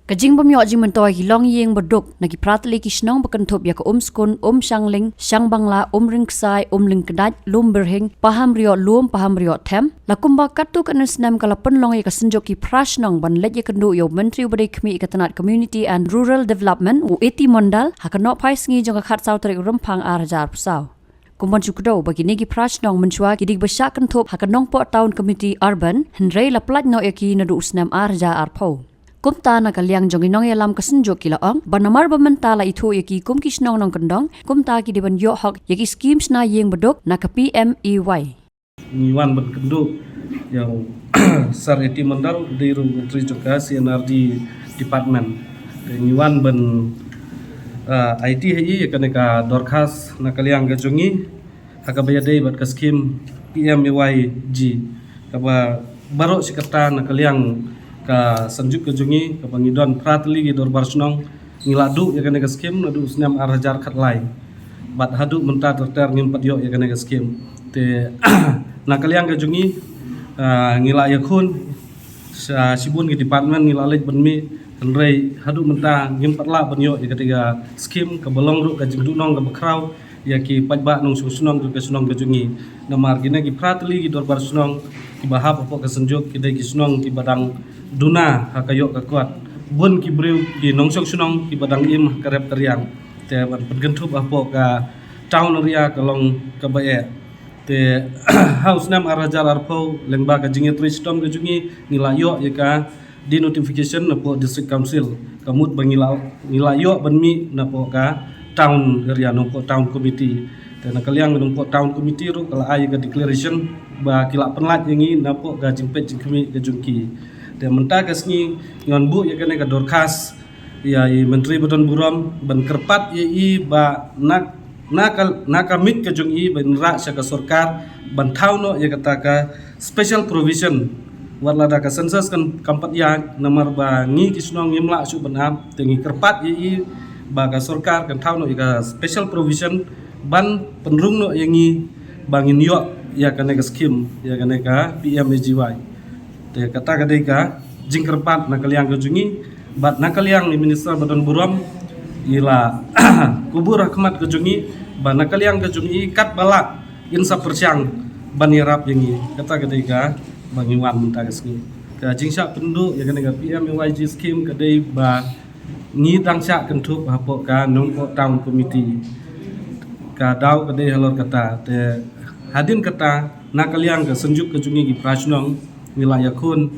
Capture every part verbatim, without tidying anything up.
Ka jingbym ïoh jingmyntoi ki longïing baduk na ki phra tylli ki shnong ba kynthup ïa ka Umskun, Umshangling, Shangbangla, Umryngksai, Umlyngkdait, Lumbyrhing, Pahamrioh Lum, Pahamrioh Them, la kumba katto katne snem ka la pynlong ïa ka Synjuk ki phra shnong ban leit ïakynduh ïa u Myntri uba dei khmih ïa ka tnat Community and Rural Development, u A T Mondal, ha ka nohphai sngi jong ka khatsaw tarik Rymphang ar hajar arphew saw. Kum ban shu kdew ba kine ki phra shnong mynshuwa ki dei ba shah kynthup ha ka Nongpoh Town Committee Urban, hynrei la pyllait noh ïa ki naduh u snem ar hajar arphew. Kumta na ka liang jong ki nongïalam ka Synjuk ki la ong ba namar ba mynta la ithuh ïa ki kum ki shnong nongkyndong, kumta ki dei ban ïoh hok ïa ki skim shna ïing baduk na ka P M A Y. Ngi wan ban kynduh ïa u Sir A T Mondal, dei ruh u Myntri jong ka C and R D Department. Te ngi wan ban, ah, aiti ha i ïa kane ka dorkhas na ka liang ka jong ngi ha kaba ïadei bad ka skim P M A Y G, kaba baroh shi katta na ka liang ka Synjuk ka jong ngi, kaba ngi don phra tylli ki dorbar shnong, ngi la duh ïa kane ka skim naduh u snem ar hajar khatlai. Bad haduh mynta ter ter ngim pat ïoh ïa kane ka skim. Te na ka liang ka jong ngi, ah, ngi la ïakhun sha shibun ki department, ngi la leit ban mih, hynrei haduh mynta ngim pat lah ban ïoh ïa kane ka skim, kaba long ruh ka jingduhnong kaba khraw ïa ki paidbah nongshong shnong jong ka shnong ka jong ngi. Namar kine ki phra tylli ki dorbar shnong kiba hap hapoh ka Synjuk ki dei ki shnong kiba dang duna ha ka ïoh ka kot. Bun ki briew ki nongshong shnong kiba dang im ha ka rep ka riang. Te ban pynkynthup hapoh ka town area ka long kaba eh. Te ha u snem ar hajar arphew, lyngba ka jingïatrei shitom ka jong ngi, ngi la ïoh ïa ka denotification napoh District Council. Ka mut ba ngi la, ngi la ïoh ban mih napoh ka town area, Nongpoh Town Committee. Te na ka liang Nongpoh Town Committee ruh ka la ai ka declaration ba ki la pynlait ïa ngi napoh ka jingpeit jingkhmih ka jong ki. Te mynta ka sngi ngi wan buh ïa kane ka dorkhas ïa i Myntri ba don burom ban kyrpad ïa i ba na, na ka, na ka miet ka jong i ban rah sha ka sorkar ban thaw noh ïa kata ka special provision. Wat lada ka census kan kam pat ïaid, namar ba ngi ki shnong ngim lah shuh ban ap, te ngi kyrpad ïa i ba ka sorkar kan thaw noh ïa ka special provision ban pynrung noh ïa ngi ba ngin ïoh ïa kane ka skim, ïa kane ka P M A G Y. Te kata ka dei ka jingkyrpad na ka liang ka jong ngi, bad na ka liang i Minister ba don burom i la kubur ha khmat ka jong ngi ba na ka liang ka jong ngi katba lah in sa pyrshang ban ïarap ïa ngi. Kata ka dei kaba ngi wan mynta ka sngi. Ka jingshah pynduh ïa kane ka P M A Y G scheme ka dei ba ngi dang shah kynthup hapoh ka Nongpoh Town Committee. Ka daw ka dei halor kata, te hadien kata na ka liang ka Synjuk ka jong ngi ki phra shnong ngi la ïakhun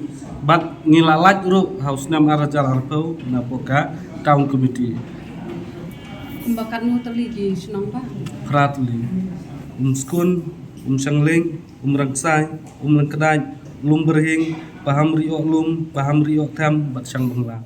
bad ngi la lait ruh ha u snem ar hajar arphew napoh ka Town Committee. Kumba katno tylli ki shnong ba? Phra tylli. Umskun, Umshangling, Umryngksai, Umlyngkdait, Lumbyrhing, Pahamrioh Lum, Pahamrioh Them bad Shangbangla.